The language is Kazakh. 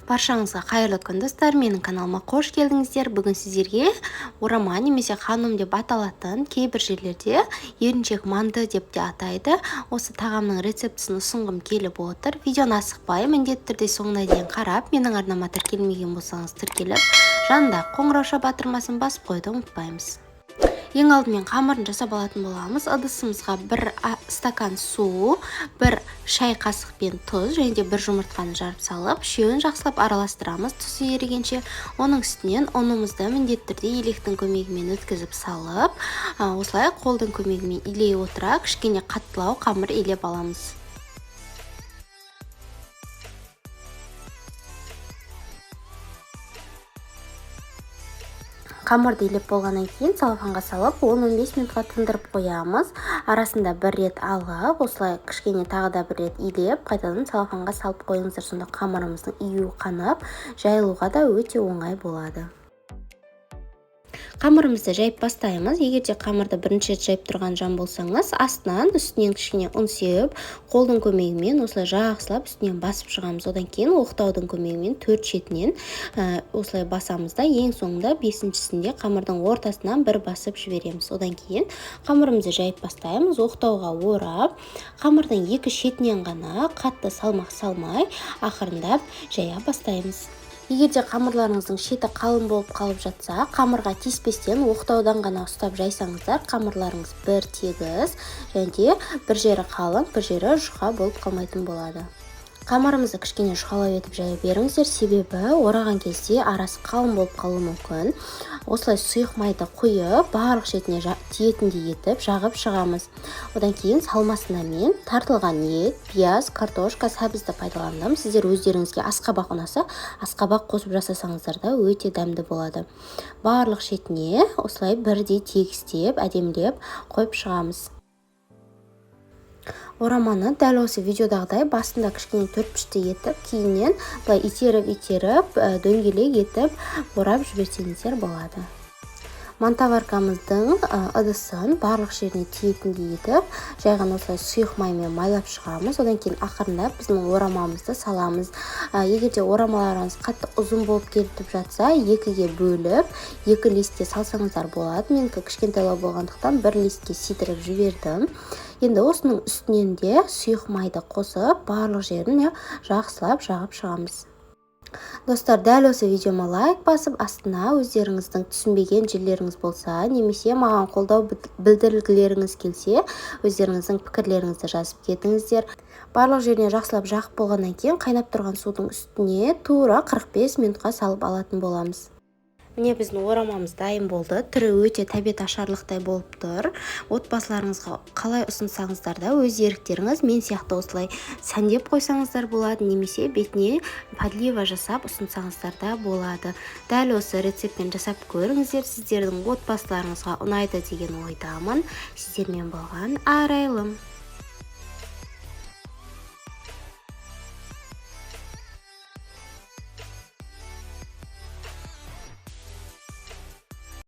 Баршаңызға қайырлы күн, достар! Менің каналыма қош келдіңіздер. Бүгін сіздерге орама немесе ханум деп аталатын, кейбір жерлерде еріншек манты деп те атайды, осы тағамның рецептісін ұсынғым келіп отыр. Видеоны асықпай, міндетті түрде соңына дейін қарап, менің арнама тіркелмеген болсаңыз, тіркеліп, жанындағы қоңырауша батырмасын басып қоюды ұмытпаймыз. Ең алдымен қамырын жасап алатын боламыз. Ыдысымызға бір стакан су, бір шай қасықпен тұз және де бір жұмыртқаны жарып салып, үшеуін жақсылап араластырамыз тұзы ерігенше. Оның үстінен ұнымызды міндетті түрде електің көмегімен өткізіп салып, осылай қолдың көмегімен илей отыра, кішкене қаттылау қамыр илеп аламыз. Қамырды илеп болғаннан кейін целлофанға салып, 10-15 минутқа тындырып қоямыз. Арасында бір рет алып, осылай кішкене тағы да бір рет илеп, қайтадан целлофанға салып қойыңыздар. Сонда қамырымыздың июі қанып, жайылуға да өте оңай болады. Қамырымызды жайып бастаймыз. Егер де қамырды бірінші рет жайып тұрған жан болсаңыз, астынан, үстінен кішкене ұн сеуіп, қолдың көмегімен осылай жақсылап үстінен басып шығамыз. Одан кейін оқтаудың көмегімен төрт шетінен осылай басамыз да, ең соңында бесіншісінде қамырдың ортасынан бір басып жібереміз. Одан кейін қамырымызды жайып бастаймыз. Оқтауға орап, қамырдың екі шетінен ғана, қатты салмақ салмай, ақырындап жая бастаймыз. Егер де қамырларыңыздың шеті қалың болып қалып жатса, қамырға тиіспестен оқтаудан ғана ұстап жайсаңыздар, қамырларыңыз бір тегіс және де бір жері қалың, бір жері жұқа болып қалмайтын болады. Қамырымызды кішкене жұқалау етіп жая беріңіздер, себебі ораған кезде арасы қалың болып қалуы мүмкін. Осылай сұйық майды құйып, барлық шетіне тиетіндей етіп жағып шығамыз. Одан кейін салмасына мен тартылған ет, пияз, картошка, сәбізді пайдаландым. Сіздер өздеріңізге асқабақ ұнаса, асқабақ қосып жасасаңыздар да өте дәмді болады. Барлық шетіне осылай бірдей тегістеп, әдемілеп қойып шығамыз. Ораманы дәл осы видеодағыдай басында кішкене төртбұрышты етіп, кейіннен былай итеріп итеріп дөңгелек етіп орап жіберсеңіздер болады. Мантоваркамыздың ыдысын барлық жеріне тиетіндей етіп, жай ғана осылай сұйық маймен майлап шығамыз. Одан кейін ақырындап біздің орамамызды саламыз. Егер де орамаларыңыз қатты ұзын болып кетіп жатса, екіге бөліп, екі листке салсаңыздар болады. Менікі кішкентайлау болғандықтан, бір листке сыйдырып жібердім. Енді осының үстінен де сұйық майды қосып, барлық жеріне жақсылап жағып шығамыз. Достар, дәл осы видеома лайк басып, астына өздеріңіздің түсінбеген жерлеріңіз болса немесе маған қолдау білдіргілеріңіз келсе, өздеріңіздің пікірлеріңізді жазып кетіңіздер. Барлық жеріне жақсылап жағып болғаннан кейін, қайнап тұрған судың үстіне тура 45 минутқа салып алатын боламыз. Міне, біздің орамамыз дайын болды. Түрі өте тәбет ашарлықтай болып тұр. Отбасыларыңызға қалай ұсынсаңыздар да, өз еріктеріңіз. Мен сияқты осылай сәндеп қойсаңыздар болады немесе бетіне подлива жасап ұсынсаңыздар да болады. Дәл осы рецептпен жасап көріңіздер, сіздердің отбасыларыңызға ұнайды деген ойдамын. Сіздермен болған Арайлым.